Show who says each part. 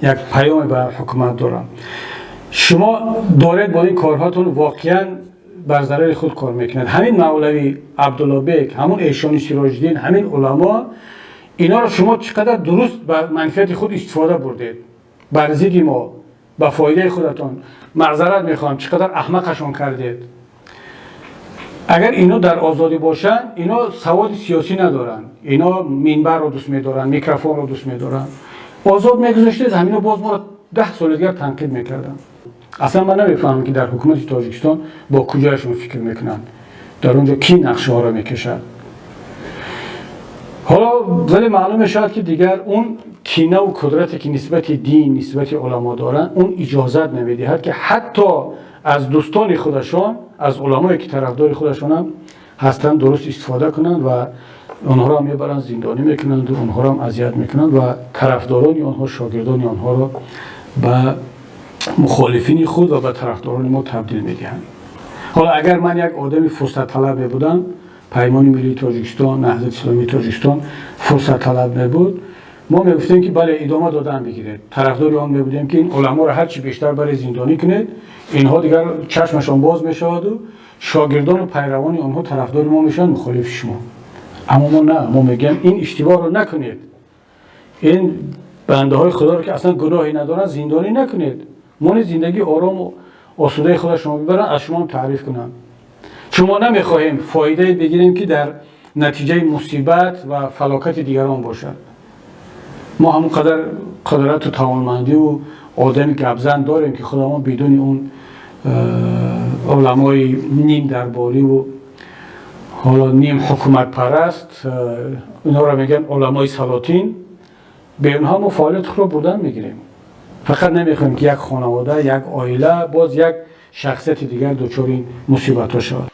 Speaker 1: Як паёме ба ҳукумат дорам. Шумо доред бо ин корҳотон воқеан бар зарари худ кор мекунед. Ҳамин Мавлавӣ Абдуллобек, ҳамун Эшони Сироҷиддин, ҳамин уламо, инҳоро шумо чӣ қадар дуруст ба манфиати худ истифода бурдед бар зидди мо, ба фоидаи худатон. Маъзарат мехоҳам, чӣ қадар аҳмақашон кардед. Агар ино дар озодӣ бошанд, ино саводи сиёсӣ надоранд, ино минбарро дӯст медоранд, микрофонро дӯст медоранд. Озод мегузоштед, ҳамино боз моро 10 соли дигар танқид мекарданд. Аслан ман намефаҳмам, ки дар ҳукумати Тоҷикистон бо куҷояшон фикр мекунанд, дар он ҷо кӣ нақшаҳоро мекашад ҳоло. Вале маълум мешавад, ки дигар он кинаву кудрате, ки нисбати дин, нисбати уламо доранд, он иҷозат намедиҳад, ки ҳатто аз дӯстони худашон, аз уламое, ки тарафдори худашонам ҳастанд, дуруст истифода кунанд ва онҳоро мебаранд, зиндонӣ мекунанд, онҳоро азият мекунанд ва тарафдорони онҳо, шогирдони онҳоро ба мухолифини худ ва ба тарафдорони мо табдил медиҳанд. Ҳоло агар ман як одами фурсатталаб мебудам, Паймони миллии Тоҷикистон, Наҳзати исломии Тоҷикистон фурсатталаб мебуд, мо мегуфтем, ки бале, идома додан бигиред, тарафдори он мебудем, ки ин уламоро ҳарчи бештар баре зиндонӣ кунед, инҳо дигар чашмашон боз мешаваду шогирдону пайравони онҳо тарафдори мо мешаванд, мухолифи шумо. Аммо мо на, мо мегӯем, ин иштибоҳро накунед, ин бандаҳои худоро, ки аслан гуноҳе надоранд, зиндонӣ накунед. Мони зиндагии орому осудаи худашон бибаранд, аз шумоам таъриф кунанд, чун мо намехоҳем фоидае бигирем, ки дар натиҷаи мусибат ва фалокати дигарон бошад. Мо ҳамон қадар қудрату тавонмандиву одами гапзан дорем, ки худамон бидуни он уламои ним дарбориву ҳоло ним ҳукуматпараст, инҳоро мегӯянд уламои салотин, бе онҳо мо фаъолияти худро бурдан мегирем. Фақат намехоҳем, ки як хонавода, як оила, боз як шахсияти дигар дучори ин мусибатҳо шавад.